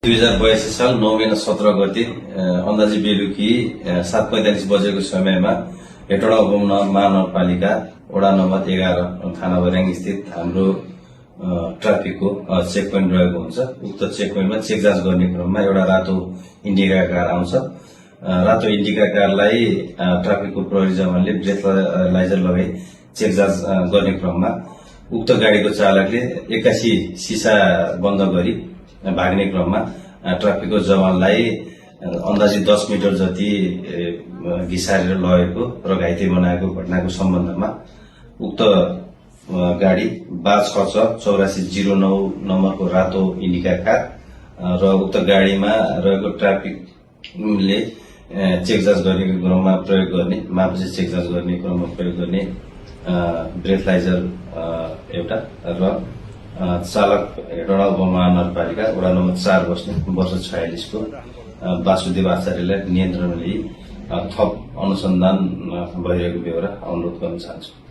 2082 साल 9 महिना 17 गते अन्दाजी बेलुकी 7:45 बजेको समयमा हेटौडा उपमहानगरपालिका वडा नम्बर 11 थाना बर्याङ स्थित हाम्रो ट्राफिकको चेक पोइन्ट रहेको हुन्छ। उक्त चेक पोइन्टमा चेक जाँच गर्ने क्रममा एउटा रातो इन्डिका कार आउँछ। रातो इन्डिका कारलाई ट्राफिकको प्रहरी जवानले ब्रेथलाइजर लगाई चेक जाँच गर्ने क्रममा उक्त गाडीको चालकले एक्कासी सिसा बन्द गरी भाग्ने क्रममा ट्राफिकको जवानलाई अन्दाजी 10 मिटर जति घिसारेर लगेको र घाइते बनाएको घटनाको सम्बन्धमा उक्त गाडी बाज खर्च 8409 नम्बरको रातो इन्डिका कार र उक्त गाडीमा रहेको ट्राफिकले चेक जाँच गर्ने क्रममा प्रयोग गर्ने मापसी चेक जाँच गर्ने क्रममा प्रयोग गर्ने ब्रेथलाइजर एउटा र चालक हेटौडा उपमहानगरपालिका वडा नम्बर 4 बस्ने वर्ष 46 को वासुदेव आचार्यलाई नियन्त्रणमा लिई थप अनुसन्धान भइरहेको बेहोरा अनुरोध गर्न चाहन्छु।